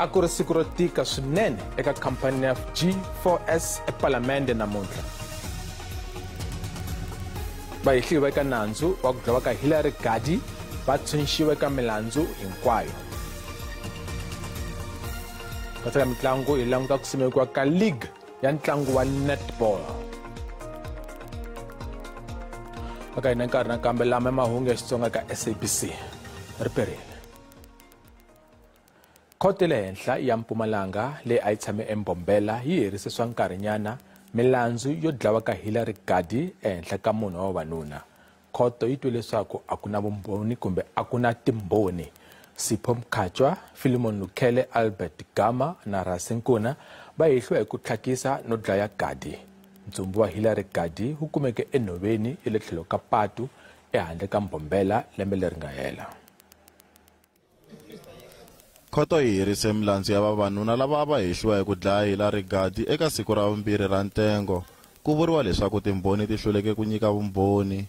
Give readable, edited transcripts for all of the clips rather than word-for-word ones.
A ku ri siku ro tika swinene eka khampani ya G4S ePalamende namuntlha. Vahehliwa eka nandzu wa ku dlawa ka Hillary Gardee va tshunxiwa eka milandzu hinkwayo. Katseka mitlangu hi languta ku simekiwa ka league ya ntlangu wa netball. Aka hina nkarhi nakambe lama mahungu ya Xitsonga ka SABC ri perile. Khoto ya le henhla ya Mpumalanga leyi a yi tshame eMbombela yi herise swa nkarhinyana milandzu yo dlawa ka Hillary Gardee ehenhla ka munhu wa vavanuna. Khoto yi twe leswaku a ku na vumbhoni kumbe a ku na timbhoni. Sipho Mkhatshwa, Philemon Lukhele, Albert Gama na Rasi Nkuna va hehliwa hi ku tlhakisa no dlaya Gardee. Ntsumbu wa Hillary Gardee wu kumeke enhoveni ya le tlhelo ka patu ehandle ka Mbombela lembe leri nga hela. Khoto yi herise milandzu ya vavanuna lava a va hehliwa hi ku dlaya Hillary Gardee eka siku ra vumbirhi ra ntengo. Ku vuriwa leswaku timbhoni ti hluleke ku nyika vumbhoni.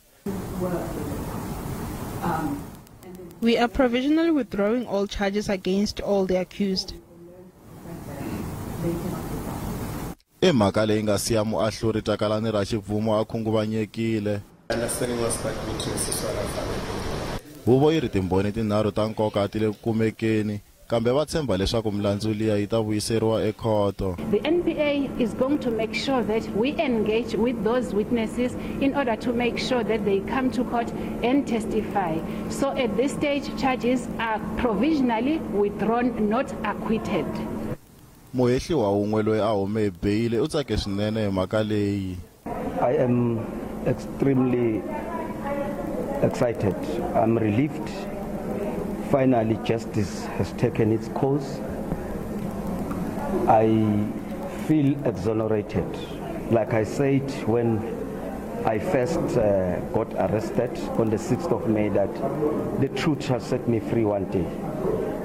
We are provisionally withdrawing all charges against all the accused. I mhaka leyi nga siya muahluri Takalani Raxibvumo a khunguvanyekile. Huvo yi ri timbhoni tinharhu ta nkoka a ti le ku kumekeni, kambe va tshemba leswaku milandzu liya yi ta vuyiseriwa ekhoto. The NPA is going to make sure that we engage with those witnesses in order to make sure that they come to court and testify. So at this stage, charges are provisionally withdrawn, not acquitted. Muhehliwa wun'we loyi a hume hi beyili u tsake swinene hi mhaka leyi. I am extremely excited. I'm relieved. Finally, justice has taken its course. I feel exonerated. Like I said when I first got arrested on the 6th of May, that the truth shall set me free one day.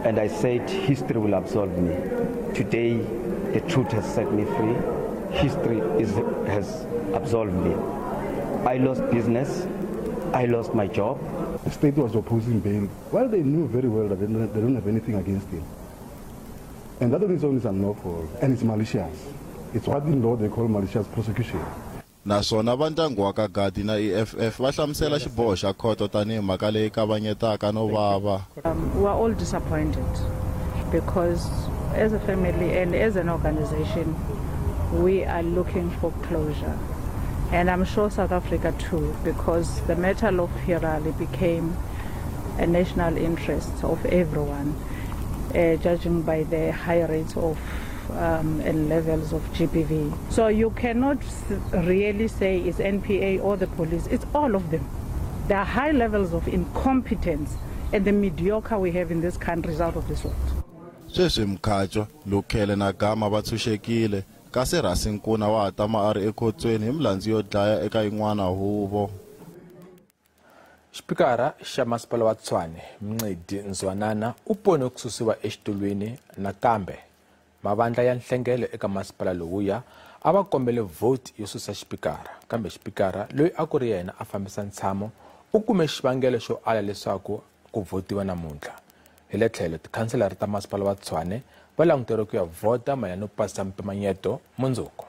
And I said history will absolve me. Today, the truth has set me free. History has absolved me. I lost business. I lost my job. The state was opposing bail. Well, they knew very well that they don't have anything against him. And that on its own is unlawful, and it's malicious. It's what in law they call malicious prosecution. Naswona va ndyangu wa ka Gardee na EFF va hlamusela xiboho xa khoto tanihi mhaka leyi kavanyetaka no vava. We are all disappointed because as a family and as an organization, we are looking for closure. And I'm sure South Africa too, because the matter of Hillary became a national interest of everyone, judging by the high rates of and levels of GBV. So you cannot really say it's NPA or the police, it's all of them. There are high levels of incompetence and the mediocre we have in this country is out of this world. Sweswi Mkhatshwa, Lukhele na Gama va tshunxekile, kasi Rasi Nkuna wa ha tama a ri ekhotsweni hi milandzu yo dlaya eka yin'wana huvo. Xipikara xa masipala wa Tshwane, Mncedi Nzwanana, u pone ku susiwa exitulwini nakambe. Mavandla ya nhlengelo eka masipala lowuya a va kombele vote yo susa xipikara, kambe xipikara loyi a ku ri yena a fambisa ntshamo u kume xivangelo xo ala leswaku ku votiwa namuntlha. Hi le tlhelo, tikhanselara ta masipala wa Tshwane va languteriwe ku ya vhota mayelana no pasisa mpimanyeto mundzuku.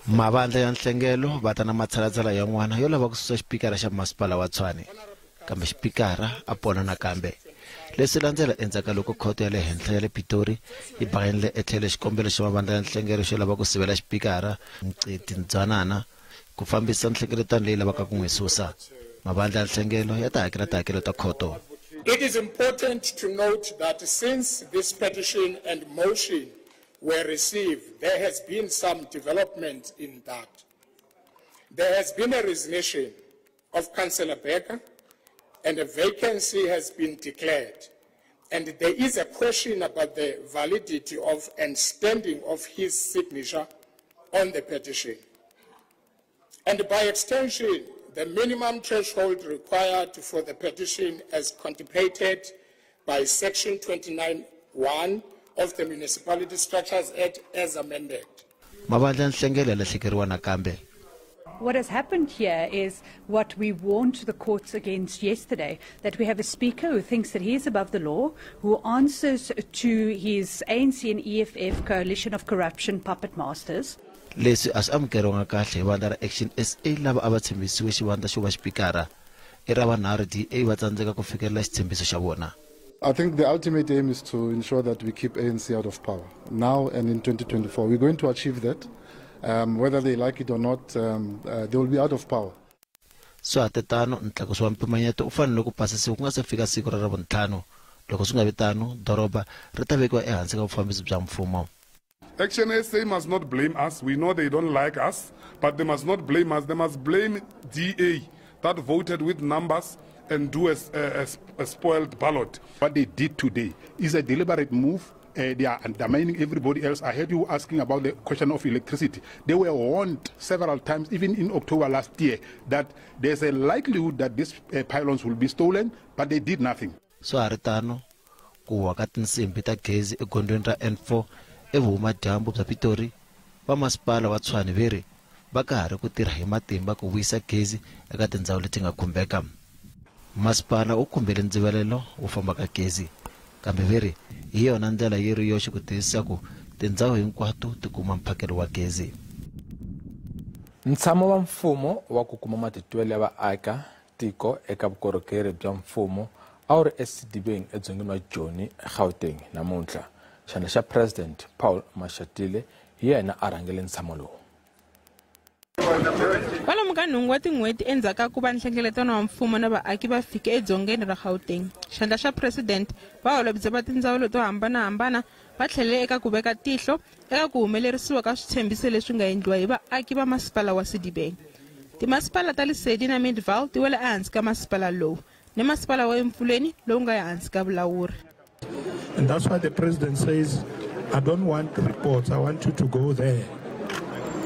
Mavandla ya nhlengelo va ta na matshalatshala yan'wana yo lava ku susa xipikara xa masipala wa Tshwane, kambe xipikara a pona nakambe. Leswi landzela endzhaku ka loko khoto ya le henhla ya le Pitori yi bakanyile etlhelo xikombelo xa mavandla ya nhlengelo xo lava ku sivela xipikara Mncedi Nzwanana ku fambisa nhlengeletano leyi lavaka ku n'wi susa. Mavandla ya nhlengelo ya ta hakela tihakelo ta khoto. It is important to note that since this petition and motion were received, there has been some development in that. There has been a resignation of Councillor Becker and a vacancy has been declared. And there is a question about the validity of and standing of his signature on the petition. And by extension, the minimum threshold required for the petition as contemplated by Section 29(1) of the Municipality Structures Act as amended. Mavandla ya nhlengelo ya lahlekeriwa nakambe. What has happened here is what we warned the courts against yesterday, that we have a speaker who thinks that he is above the law, who answers to his ANC and EFF coalition of corruption puppet masters. Leswi a swi amukeriwanga kahle hi vandla ra Action SA lava a va tshembisiwe xivandla xo va xipikara. I ra vunharhu DA va tsandzeka ku fikelela xitshembiso xa vona. I think the ultimate aim is to ensure that we keep ANC out of power now and in 2024. We're going to achieve that. Whether they like it or not, they will be out of power. Swa ha te tano, ntlakuso wa mpimanyeto wu fanele ku pasisiwa ku nga se fika siku ra Ravuntlhanu. Loko swi nga vi tano, doroba ri ta vekiwa ehansi ka vufambisi bya mfumo. Action SA must not blame us. We know they don't like us, but they must not blame us. They must blame DA that voted with numbers and do a spoiled ballot. What they did today is a deliberate move. They are undermining everybody else. I heard you asking about the question of electricity. They were warned several times, even in October last year, that there's a likelihood that these pylons will be stolen, but they did nothing. Swa ha ri tano, ku wa ka tinsimbhi ta gezi egondzweni ra N4 evuhumadyambu bya Pitori, vamasipala wa Tshwane ve ri va ka ha ri ku tirha hi matimba ku vuyisa gezi eka tindhawu leti nga khumbeka. Masipala wu khumbele ndzivalelo wo famba ka gezi, kambe ve ri hi yona ndlela yi ri yoxe ku tiyisisa ku tindhawu hinkwato ti kuma mphakelo wa gezi. Ntshamo wa mfumo wa ku kuma matitwelo ya vaaka tiko eka vukorhokeri bya mfumo a wu ri eSidibeng edzongeni wa Joni, Gauteng namuntlha. Xandla xa President Paul Mashatile hi yena a rhangele ntshamo lowu. Kwalomu ka nhungu wa tin'hweti endzhaku ka ku va nhlengeletano wa mfumo na vaaki va fike edzongeni ra Gauteng, xandla xa President vaholobye va tindzawulo to hambanahambana va tlhelele eka ku veka tihlo eka ku humelerisiwa ka switshembiso leswi nga endliwa hi vaaki va masipala wa Sidibeng. Timasipala ta Lesedi na Midvaal ti wela ehansi ka masipala lowu ni masipala wa Emfuleni lowu nga ehansi ka vulawuri. And that's why the president says, I don't want reports, I want you to go there,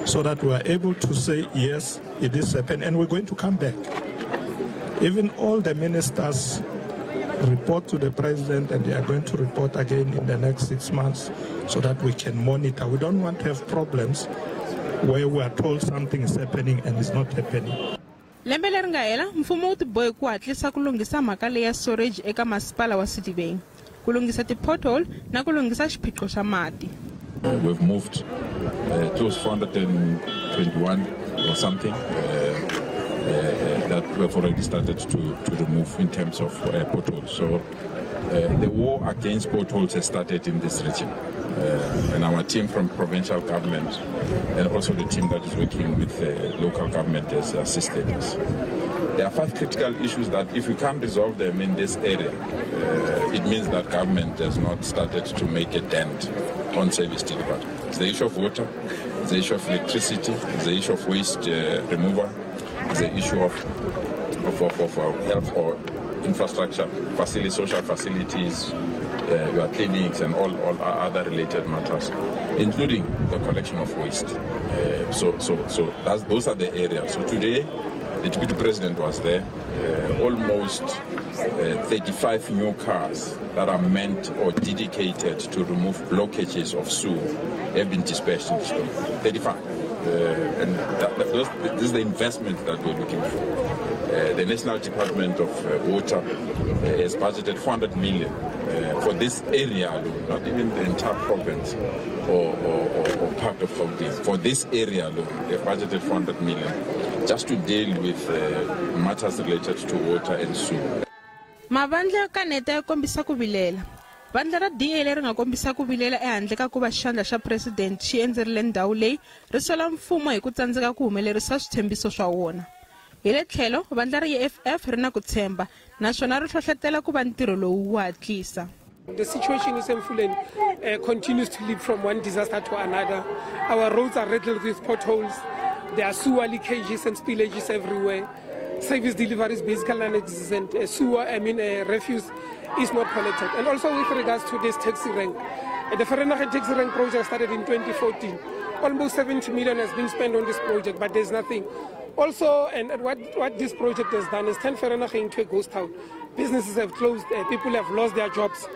so that we are able to say, yes, it is happening, and we're going to come back. Even all the ministers report to the president, and they are going to report again in the next 6 months so that we can monitor. We don't want to have problems where we are told something is happening and it's not happening. Lembe leri nga hela, mfumo wu tibohe ku hatlisa ku lunghisa mhaka leya storage eka masipala wa Sidibeng, ku lunghisa ti-pothole na ku lunghisa xiphiqo xa mati. We've moved close 421 or something that we've already started to remove in terms of potholes. So the war against potholes has started in this region. And our team from provincial government and also the team that is working with the local government has assisted us. There are 5 critical issues that if we can't resolve them in this area, it means that government has not started to make a dent on service delivery. It's the issue of water, it's the issue of electricity, it's the issue of waste removal, it's the issue of health or infrastructure, social facilities, your clinics and all other related matters, including the collection of waste. So those are the areas. So today, the deputy president was there. Almost 35 new cars that are meant or dedicated to remove blockages of sewer have been dispatched in this community. 35. And this is the investment that we're looking for. The National Department of Water has budgeted 400 million for this area alone, not even the entire province or part of Gauteng. For this area alone, they've budgeted 400 million just to deal with matters related to water and sewer. Mavandla yo kaneta ya kombisa ku vilela. Vandla ra DA leri nga kombisa ku vilela ehandle ka ku va xandla xa president xi endzerile ndhawu leyi ri sola mfumo hi ku tsandzeka ku humelerisa switshembiso swa wona. Hi le tlhelo, vandla ra EFF ri na ku tshemba naswona ri hlohletela ku va ntirho lowu wu hatlisa. The situation in Emfuleni continues to leap from one disaster to another. Our roads are riddled with potholes. There are sewer leakages and spillages everywhere. Service delivery is basically non-existent. Refuse is not collected. And also with regards to this taxi rank, the Vereeniging taxi rank project started in 2014. Almost 70 million has been spent on this project, but there's nothing. Also, and what this project has done is turned Vereeniging into a ghost town. Businesses have closed, people have lost their jobs.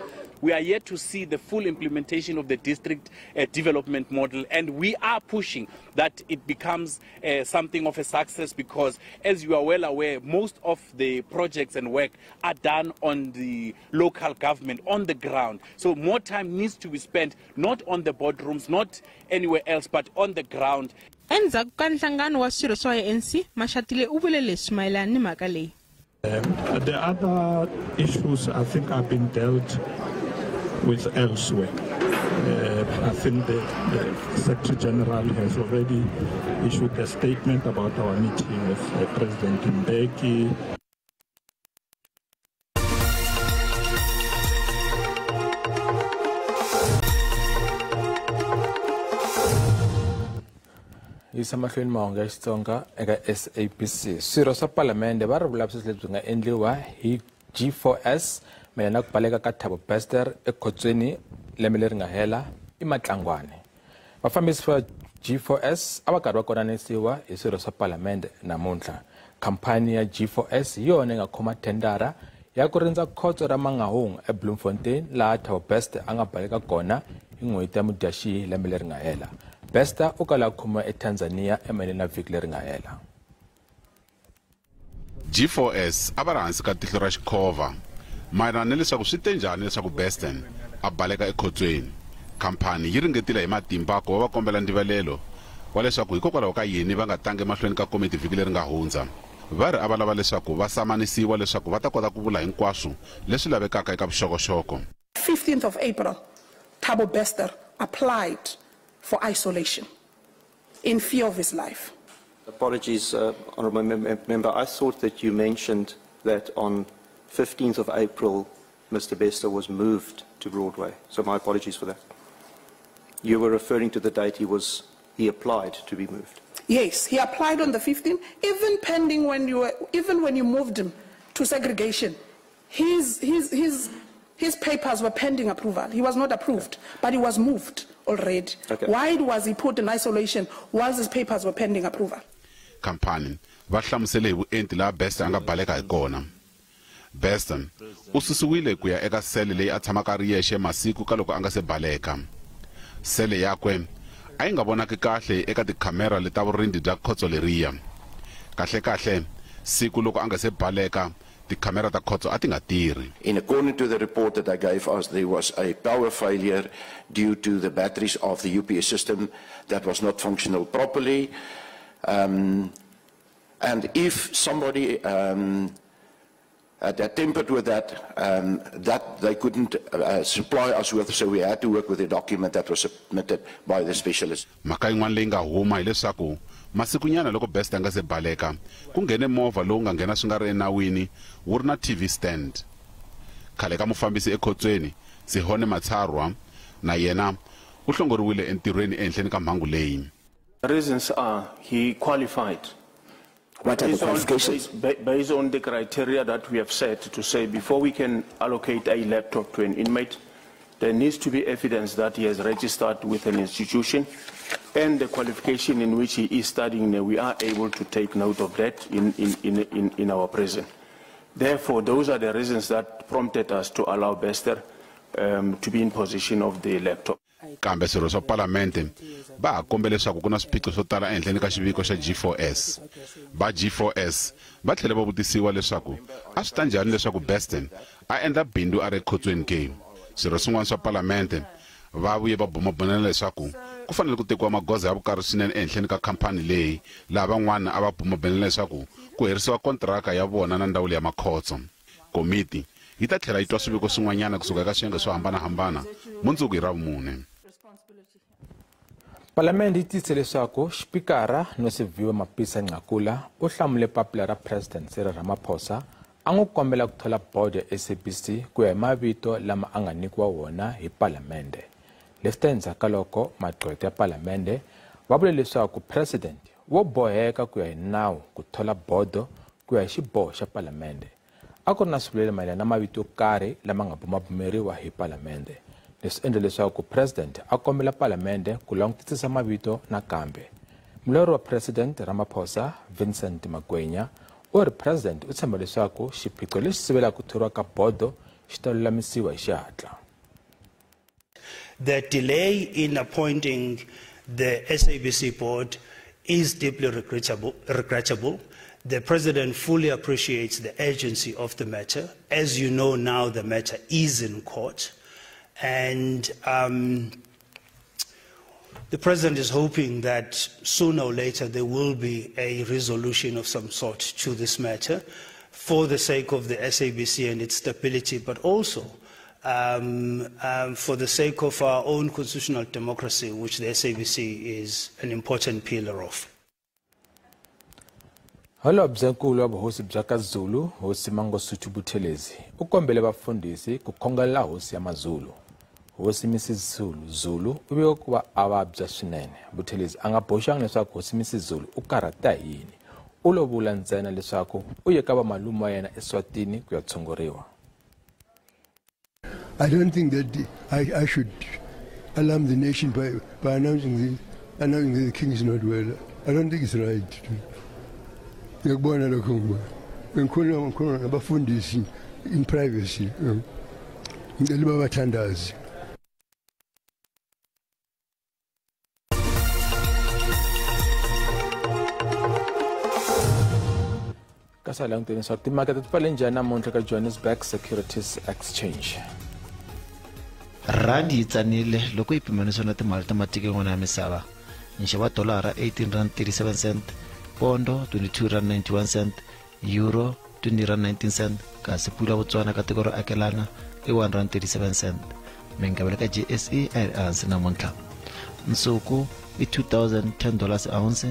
We are yet to see the full implementation of the district development model, and we are pushing that it becomes something of a success because, as you are well aware, most of the projects and work are done on the local government, on the ground. So more time needs to be spent not on the boardrooms, not anywhere else, but on the ground. Endzhaku ka nhlangano wa swirho swa ANC, Mashatile u vule leswi mayelana ni mhaka leyi. The other issues I think have been dealt with elsewhere. I think the Secretary General has already issued a statement about our meeting with President Mbeki. Yisa mahlweni mahungu ya Xitsonga eka SABC. Swirho swa Palamende va ri vulavisisi lebyi nga endliwa hi G4S mayelana na ku baleka ka Thabo Bester ekhotsweni lembe leri nga hela i matlangwani. Vafambisi va G4S a va karhi va konanisiwa hi swirho swa Palamende namuntlha. Khamphani ya G4S hi yona yi nga khoma thendara ya ku rindza khotso ra Mangaung eBloemfontein laha Thabo Bester a nga baleka kona hi n'hweti ya Mudyaxihi lembe leri nga hela. Bester u kala khomiwa eTanzania emayelana na vhiki leri nga hela. G4S a va ri hansi ka tihlo ra xikhova mayelana na leswaku swi te njhani leswaku Bester a baleka ekhotsweni. Khamphani yi ringetile hi matimba ku va va kombela ndivalelo wa leswaku hikokwalaho ka yini va nga tangi emahlweni ka komiti vhiki leri nga hundza. Va ri a va lava leswaku va samanisiwa leswaku va ta kota ku vula hinkwaswo leswi lavekaka eka vuxokoxoko. 15th of April, Thabo Bester applied for isolation in fear of his life. Apologies, Honourable Member. I thought that you mentioned that on 15th of April, Mr. Bester was moved to Broadway. So my apologies for that. You were referring to the date he applied to be moved. Yes, he applied on the 15th, even pending when you moved him to segregation. His papers were pending approval. He was not approved, but he was moved already. Okay. Why was he put in isolation whilst his papers were pending approval? Khamphani va hlamusele hi vuenti laha Bester a nga baleka hi kona. Bester u susiwile ku ya eka sele leyi a tshamaka a ri yexe masiku ka loko a nga se baleka. Sele yakwe a yi nga vonaki kahle eka tikhamera leta vurindzi bya khotso leriya. Kahlekahle siku loko a nga se baleka, tikhamera ta khotso a ti nga tirhi. In according to the report that they gave us, there was a power failure due to the batteries of the UPS system that was not functional properly. And if somebody had tampered with that, that they couldn't supply us with, so we had to work with a document that was submitted by the specialist. Mhaka yin'wana leyi nga huma hileswaku masikunyana loko Bester a nga se baleka, ku nghene movha lowu nga nghena swi nga ri enawini wu ri na TV stand. Khale ka mufambisi ekhotsweni Sihone Matsharwa na yena u hlongoriwile entirhweni ehenhleni ka mhangu leyi. The reasons are he qualified. What are the qualifications? Based on the criteria that we have set to say before we can allocate a laptop to an inmate, there needs to be evidence that he has registered with an institution and the qualification in which he is studying, we are able to take note of that in our prison. Therefore, those are the reasons that prompted us to allow Bester to be in possession of the laptop. Kambe swirho swa Palamende va ha kombe leswaku ku na swiphiqo swo tala ehenhleni ka xiviko xa G4S. Va G4S va tlhele va vutisiwa leswaku a swi ta njhani leswaku Bester a endla bindzu a ri ekhotsweni ke. Swirho swin'wana swa Palamende va vuye va bumabumela leswaku ku fanele ku tekiwa magoza ya vukarhi swinene ehenhleni ka khamphani leyi, laha van'wana a va bumabumela leswaku ku herisiwa kontiraka ya vona na ndzawulo ya makhotso. Komiti yi ta tlhela yi twa swiviko swin'wanyana kusuka eka swiyenge swo hambanahambana mundzuku hi Ravumune. Palamende yi tiyise leswaku xipikara Nosiviwe Mapisa Nqakula u hlamule papila ra President Cyril Ramaphosa a n'wi kombela ku thola bodo ya SABC ku ya hi mavito lama a nga nyikiwa wona hi Palamende. Leswi ta endzhaku ka loko magqwetha ya Palamende va vule leswaku President wo boheka ku ya hi nawu ku thola bodo ku ya hi xiboho xa Palamende. A ku ri na swivilelo mayelana na mavito yo karhi lama nga bumabumeriwa hi Palamende. Leswi endla leswaku President a kombela Palamende ku langutisisa mavito nakambe. Mulawuri wa President Ramaphosa, Vincent Magwenya, u ri President u tshemba leswaku xiphiqo lexi sivelaka ku thoriwa ka bodo xi ta lulamisiwa hi xihatla. The delay in appointing the SABC board is deeply regrettable. The President fully appreciates the urgency of the matter. As you know now, the matter is in court. And the President is hoping that sooner or later there will be a resolution of some sort to this matter for the sake of the SABC and its stability, but also for the sake of our own constitutional democracy, which the SABC is an important pillar of. Holobyenkulu wa vuhosi bya kaZulu, Hosi Mangosuthu Buthelezi, u kombele vafundhisi ku khongelela hosi ya maZulu. Hosi Misuzulu Zulu u vike ku va a vabya swinene. Buthelezi a nga boxangi leswaku Hosi Misuzulu u karhata hi yini. U lo vula ntsena leswaku u ye ka vamalume wa yena eSwatini ku ya tshunguriwa. I don't think that I should alarm the nation by announcing that the king is not well. I don't think it's right. Ngiyakubona lokho ngibona. Ngikhuluma nabafundisi in privacy. Ngicela babathandaze. Kasi languteni swa timakete ti pfale njhani namuntlha ka Johannesburg Securities Exchange. Randi yi tsanile loko yi pimanisiwa na timali ta matiko yan'wana ya misava. Nxavo wa dolara 18.37 rand, pondo 22.91 rand, euro 20.19 rand, kasi pula Botswana ka tiko ro akelana i 1.37 rand. Minkavelo ka JSE a yi ri ehansi namuntlha. Nsuku i $2,010 ounce,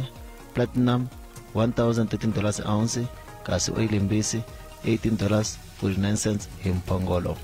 platinum $1,013 ounce, kasi oyili mbisi $18.49 hi mphongolo.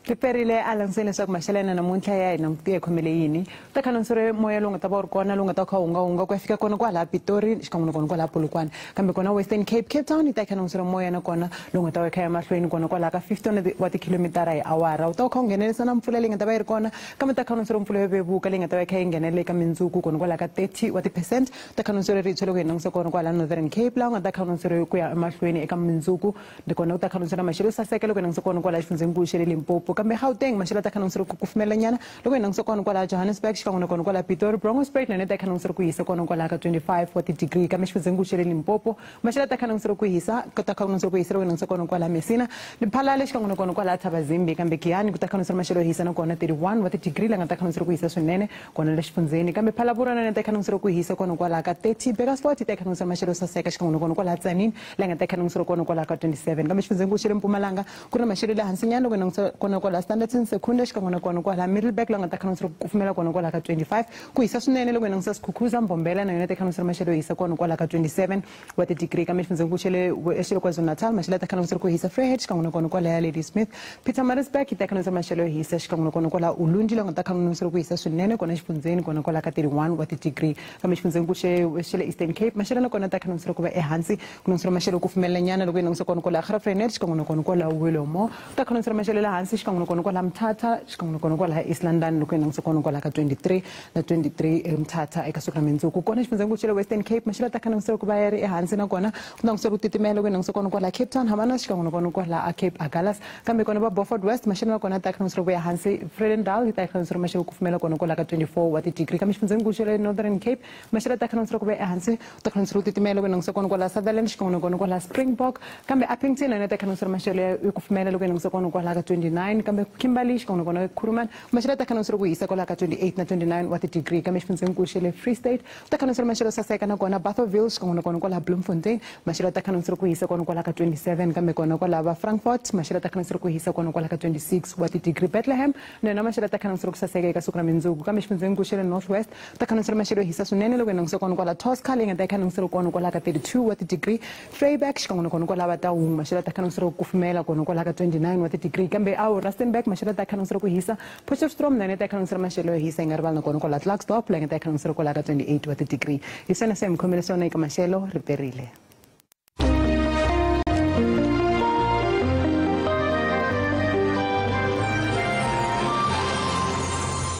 Riperile a languseni leswaku maxelo ya namuntlha ya hina ya khomele yini. Ta khanonsore moya lowu nga ta va wu ri kona lowu nga ta kha wu hunga ku ya fika kona kwalaha Pitori xikan'we na kona kwalaha Polokwane, kambe kona Western Cape, Cape Town yi ta khanonsore moya na kona lowu nga ta va kha ya mahlweni kona kwalaha ka 15 wa tikhilomitara hi awara. Wu ta kha wu nghenelerisa na mpfula leyi nga ta va yi ri kona, kambe ta khanonsore mpfula yo vevuka leyi nga ta va yi kha yi nghenelela eka mindzuku kona kwalaha ka 30 wa ti-percent. Ta khanonsore ritshwa loko hi langutisa kona kwalaha Northern Cape, laha u nga ta khanonsore ku ya emahlweni eka mindzuku, nakona u ta khanonsore maxelo yo saseka loko hi langutisa kona kwalaha xifundzhenikulu xa le Limpopo. Kambe Gauteng maxelo ta khanonsore ku kufumela nyana loko hi langutisa kona kwalaha Johannesburg xikan'we na kona kwalaha Pitori. Bronkhorstspruit na yona ta khanonsore ku hisa kona kwalaha ka 25 wa ti-degree, kambe xifundzhenikulu xa le Limpopo maxelo ta khanonsore ku hisa ta khanonsore ku hisa loko hi langutisa kona kwalaha Messina, Lephalale xikan'we na kona kwalaha Thabazimbi, kambe Giyani ku ta khanonsore maxelo yo hisa na kona 31 wa ti-degree la nga ta khanonsore ku hisa swinene kona le xifundzheni. Kambe Phalaborwa na yona ta khanonsore ku hisa kona kwalaha ka 30, Burgersfort yi ta khanonsore maxelo yo saseka xikan'we na kona kwalaha Tzaneen la nga ta khanonsore kona kwalaha ka 27. Kambe xifundzhenikulu xa le Mpumalanga ku ri na maxelo le hansinyana loko hi langutisa kona kwalaha Standerton, Secunda xikan'we na kona kwalaha Middelburg la nga ta khanonsore ku kufumela kona kwalaha ka 25. Ku hisa swinene loko hi langutisa Skukuza, Mbombela na yona ta khanonsore maxelo yo hisa kona kwalaha ka 27 wa ti-degree. Kambe xifundzhenikulu xa le KwaZulu-Natal maxelo ta khanonsore ku hisa Vryheid xikan'we na kona kwalaha Ladysmith, Pietermaritzburg yi ta khanonsore maxelo yo hisa xikan'we na kona kwalaha Ulundi la nga ta khanonsore ku hisa swinene kona xifundzheni kona kwalaha ka 31 wa ti-degree. Kambe xifundzhenikulu xa le Eastern Cape maxelo na kona ta khanonsore ku va ehansi, ku langutisa maxelo ku kufumelanyana loko hi langutisa kona kwalaha Graaff-Reinet xikan'we na kona kwalaha Willowmore, ta khanonsore maxelo le hansi xikan'we na kona kwalaha Mthatha xikan'we na kona kwalaha East London loko hi langutisa kona kwalaha ka 23 na 23 Mthatha eka siku ra mundzuku. Kona xifundzhenikulu xa le Western Cape maxelo ta khanonsore ku va ya ri ehansi na kona ku langutisa ku titimela loko hi langutisa kona kwalaha Cape Town Havana xikan'we na kona kwalaha Cape Agulhas. Kambe kona va Beaufort West maxelo na kona ta khanonsore ku ya hansi, Vredendal yi ta khanonsore maxelo ku kufumela kona kwalaha ka 24 wa ti-degree. Kambe xifundzhenikulu xa le Northern Cape maxelo ta khanonsore ku va ehansi, ta khanonsore ku titimela loko hi langutisa kona kwalaha Sutherland xikan'we na kona kwalaha Springbok. Kambe Upington na yona ta khanonsore maxelo ya kufumela loko hi langutisa kona kwalaha ka 29. Kambe Kimberley xikan'we na kona Kuruman maxelo ta khanonsore ku hisa kwalaha ka 28 na 29 wa ti-degree. Kambe xifundzhenikulu xa le Free State ta khanonsore maxelo saseka na kona Bothaville xikan'we na kona kwalaha Bloemfontein maxelo ta khanonsore ku hisa kona kwalaha ka 27. Kambe kona kwalaha va Frankfurt maxelo ta khanonsore ku hisa kona kwalaha ka 26 wa ti-degree. Bethlehem na yona maxelo ta khanonsore ku saseka eka siku ra mundzuku. Kambe xifundzhenikulu xa le North West ta khanonsore maxelo yo hisa swinene loko hi langutisa kona kwalaha Tosca leyi nga ta khanonsore kona kwalaha ka 32 wa ti-degree. Vryburg xikan'we na kona kwalaha Bataung maxelo ta khanonsore ku kufumela kona kwalaha ka 29 wa ti-degree. Kambe awu Rustenburg maxelo ta khanonsore ku hisa, Potchefstroom na yona ta khanonsore maxelo yo hisa yi nga rivali na kona kwalaha Klerksdorp leyi nga ta khanonsore kwalaha ka 28 wa ti-degree. Hi swona se mi khomele swona eka maxelo riperile.